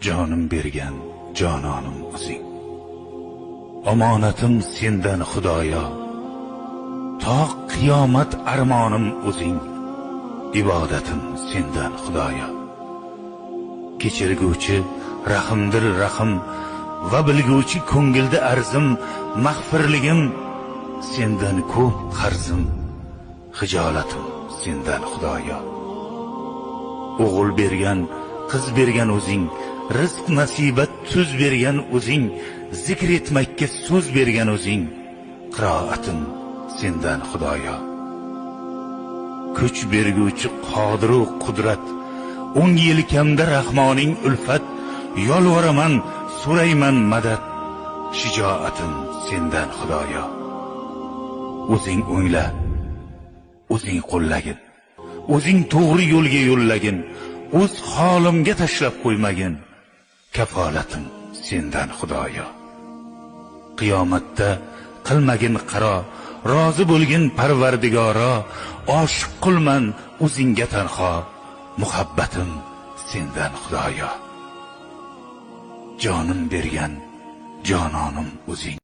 Jonim bergan jononim o'zing. Omonatim sendan Xudoyo. To qiyomat armonim o'zing. Ibodatim sendan Xudoyo. Kechirguvchi rahimdir rahim va bilguvchi ko'ngilda arzim, mag'firligim sendan ko'p qarzim, xijolatim sendan Xudoyo. O'g'il bergan, qiz bergan o'zing, rizq nasibat tuz bergan o'zing, zikr etmakka so'z bergan o'zing, qiroatim sendan Xudoyo. Kuch berguvchi qodiru qudrat, o'ng yelkamda Rahmoning ulfat, yolvoraman, so'rayman madad, shijoatim sendan Xudoyo. O'zing o'ngla, o'zing qo'llagin, o'zing to'g'ri yo'lga yo'llagin, o'z holimga tashlab qo'ymagin, kafolatim sendan Xudoyo. Qiyomatda qilmagin qaro, rozi bo'lgin Parvardigoro, oshiq qilman o'zingga tanho, muhabbatim sendan Xudoyo. Jonim bergan jononim o'zing.